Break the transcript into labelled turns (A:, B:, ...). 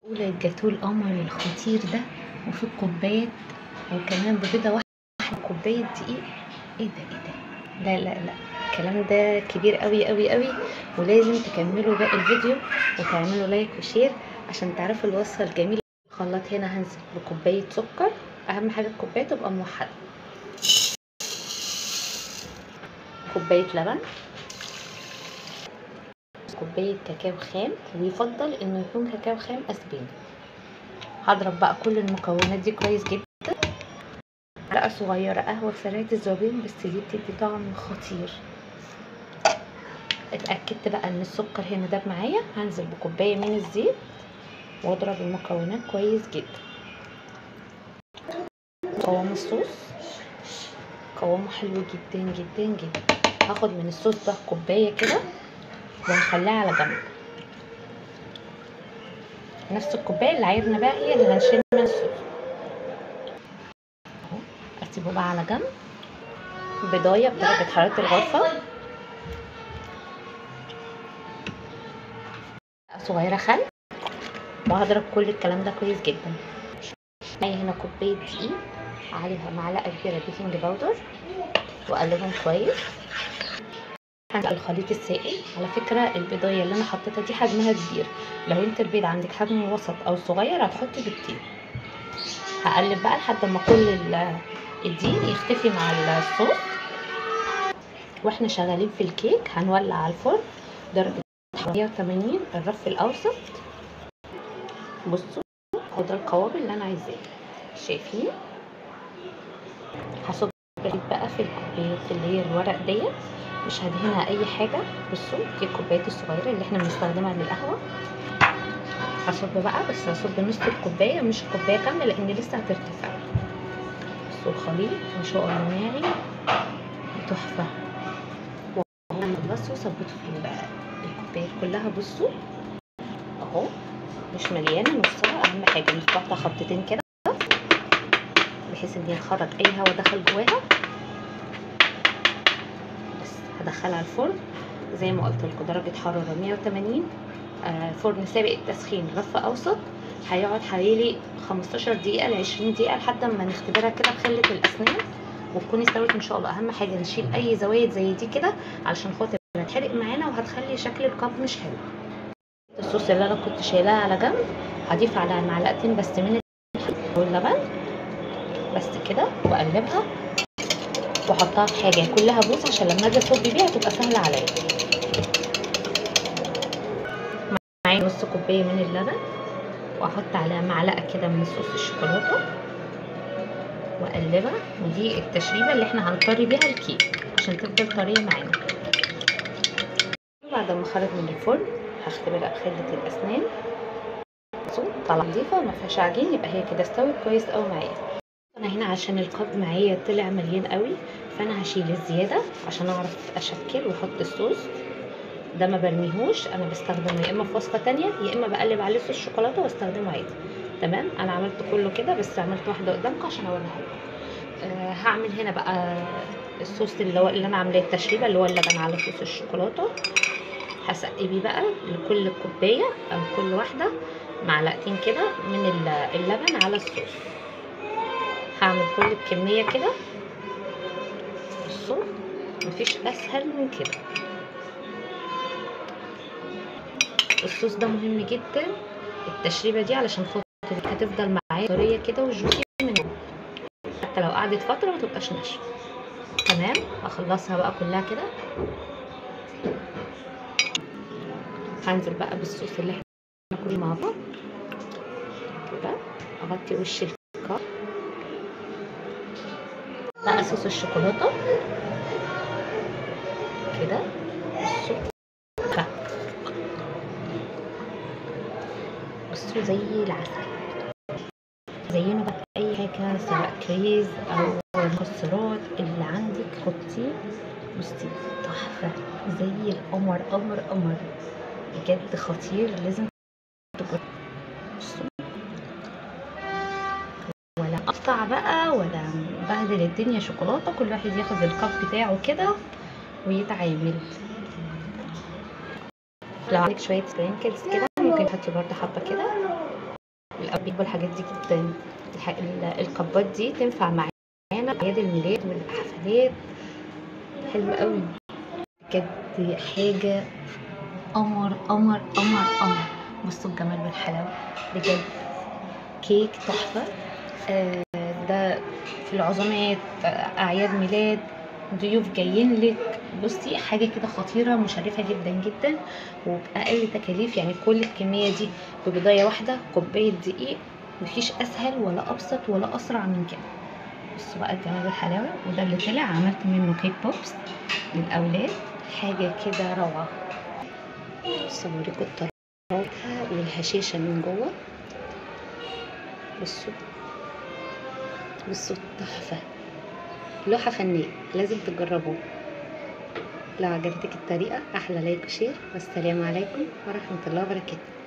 A: الجاتوه القمر الخطير ده، وفي الكوبايات، وكمان ببيضه واحدة كوباية دقيق. ايه ده ايه ده؟ لا لا لا، الكلام ده كبير قوي قوي قوي، ولازم تكملوا باقي الفيديو وتعملوا like و share عشان تعرفوا الوصفة الجميلة. الخلاط هنا هنزل بكوبايه سكر، اهم حاجة الكوباية تبقى موحدة، كوباية لبن، كوباية كاكاو خام، ويفضل انه يكون كاكاو خام اسباني. هضرب بقى كل المكونات دي كويس جدا. معلقه صغيرة قهوة سريعة الذوبان، بس دي بتدي طعم خطير. اتاكدت بقى ان السكر هنا داب معايا، هنزل بكوبايه من الزيت واضرب المكونات كويس جدا. قوام الصوص قوامه حلو جدا جدا جدا. هاخد من الصوص ده كوباية كده وهخليها على جنب. نفس الكوباية اللي عايرنا بقى هي اللي هنشيل منها الصوص اهو، اسيبه بقى على جنب. بضايه بدرجة حرارة الغرفة، صغيرة خل، وهضرب كل الكلام ده كويس جدا. معايا هنا كوباية دقيق عليها معلقه كبيرة baking powder، واقلبهم كويس. الخليط السائل، على فكرة البيضايه اللي انا حطيتها دي حجمها كبير، لو انت البيض عندك حجم وسط او صغير هتحطي بيضتين. هقلب بقى لحد ما كل الدقيق يختفي مع الصوص. واحنا شغالين في الكيك هنولع على الفرن درجه 180، الرف الاوسط. بصوا هو ده القوام اللي انا عايزاه، شايفين؟ هصب بقى في الكوبايات اللي هي الورق ديت، مش هدهنها اي حاجة. بصوا دي الكوبايات الصغيرة اللي احنا بنستخدمها للقهوة. هصب بقى، بس هصب نص الكوباية مش الكوباية كاملة لان لسه هترتفع. بصوا الخليط ما شاء الله ناعم وتحفه. وخلصوا صبيته في الكوبايات كلها. بصوا اهو مش مليانة، نصها. اهم حاجة نخبطها خبطتين كده بحيث ان هي تخرج اي هواء دخل جواها. بس هدخلها الفرن زي ما قلت لكم، درجه حرارة 180، فرن سابق التسخين، رف اوسط. هيقعد حوالي 15 دقيقة ل 20 دقيقة لحد ما نختبرها كده بخله الاسنان وتكون استوت ان شاء الله. اهم حاجة نشيل اي زوايد زي دي كده علشان خاطر هتحرق معانا وهتخلي شكل ال cup مش حلو. الصوص اللي انا كنت شايلاه على جنب هضيف على معلقتين بس من اللبن بس كده، واقلبها واحطها في حاجة كلها بوس عشان لما اجي اصب بيها تبقى سهلة عليا. معايا نص كوباية من اللبن، واحط عليها معلقه كده من صوص الشوكولاتة واقلبها. ودي التشريبه اللي احنا هنطري بيها الكيك عشان تفضل طرية معانا. بعد ما خرج من الفرن هختبرها بخله الاسنان، طالعه نظيفة ما فيهاش عجين، يبقى هي كده استوت كويس قوي معايا. انا هنا عشان القاب معايا طلع مليان قوي، فانا هشيل الزيادة عشان اعرف اشكل واحط الصوص ده. ما برميهوش، انا بستخدمه يا اما في وصفه تانية يا اما بقلب عليه صوص شوكولاتة واستخدمه عادي. تمام، انا عملت كله كده بس عملت واحدة قدامكم عشان اوريها لكم. هعمل هنا بقى الصوص اللي هو اللي انا عاملاه التشريبه اللي هو اللبن على صوص الشوكولاتة. هسقي بيه بقى لكل كوباية او كل واحدة معلقتين كده من اللبن على الصوص. هعمل كل الكمية كده. بصوا مفيش اسهل من كده. الصوص ده مهم جدا التشريبه دي علشان خاطر هتفضل معايا طرية كده وجوسي من جوه، حتى لو قعدت فترة ما تبقاش ناشفة. تمام، هخلصها بقى كلها كده. هنزل بقى بالصوص اللي احنا كله مع بعض كده، اغطي وش الكاب بقى صوص الشوكولاتة كده. بصوا زي العسل. زينة بقى اي حاجة سواء كريز او مكسرات اللي عندك حطيه. بصي تحفة زي القمر، قمر قمر بجد خطير، لازم تجربوا. بصوا ولا اقطع بقى ولا بهدل الدنيا شوكولاتة، كل واحد ياخد الكب بتاعه كده ويتعامل. لو عندك شوية sprinkles كده ممكن تحطي برده حبه كده. بيحبوا الحاجات دي جدا. الكبات دي تنفع معانا اعياد الميلاد والحفلات، حلوة قوي بجد، حاجة قمر قمر قمر قمر. بصوا الجمال والحلاوه بجد، كيك تحفة. ده في العزومات، اعياد ميلاد، ضيوف جايين لك، بصي حاجة كده خطيرة مشرفة جدا جدا، وباقل تكاليف. يعني كل الكمية دي ببضايه واحدة، كوباية دقيق، مفيش اسهل ولا ابسط ولا اسرع من كده. بصوا بقى الجمال والحلاوه. وده اللي طلع عملت منه cake pops للاولاد، حاجة كده روعه. بصوا اوريكم الطراوه والهشاشه من جوه. بصوا بصوا تحفة، لوحة فنية، لازم تجربوه. لو عجبتك الطريقة احلى like و share، والسلام عليكم ورحمة الله وبركاته.